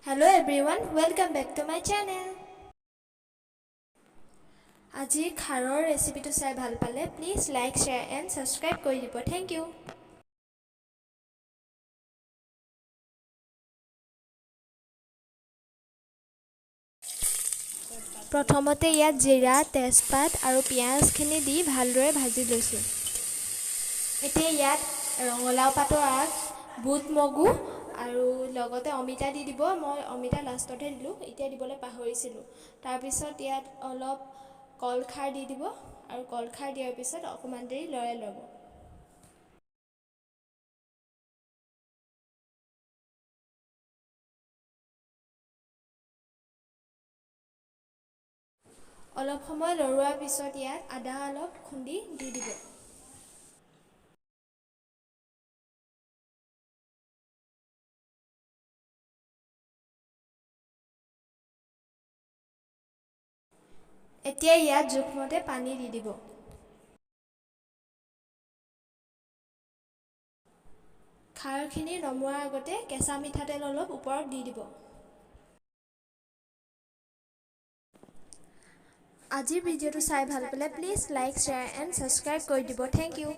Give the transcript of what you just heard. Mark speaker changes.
Speaker 1: Hello everyone, welcome back to my channel. আজি খাৰৰ ৰেচিপিটো চাই ভাল পালে please like, share and subscribe কৰি দিব। Thank you. প্ৰথমতে ইয়াত জিৰা, তেজপাত আৰু পিঁয়াজখিনি দি ভালদৰে ভাজি লৈছোঁ। এতিয়া ইয়াত ৰঙালাও পাতৰ আগ, বুট, মগু আৰু লগতে অমিতা দি দিব। মই অমিতা লাষ্টতহে দিলোঁ, এতিয়া দিবলৈ পাহৰিছিলোঁ। তাৰপিছত ইয়াত অলপ কলখাৰ দি দিব আৰু কলখাৰ দিয়াৰ পিছত অকণমান দেৰি লৰাই ল'ব। অলপ সময় লৰোৱাৰ পিছত ইয়াত আদা অলপ খুন্দি দি দিব। এতিয়া ইয়াত জোখমতে পানী দি দিব। খাৰখিনি নমোৱাৰ আগতে কেঁচা মিঠাতেল অলপ ওপৰত দি দিব। আজিৰ ভিডিঅ'টো চাই ভাল পালে please like, share and subscribe কৰি দিব। Thank you.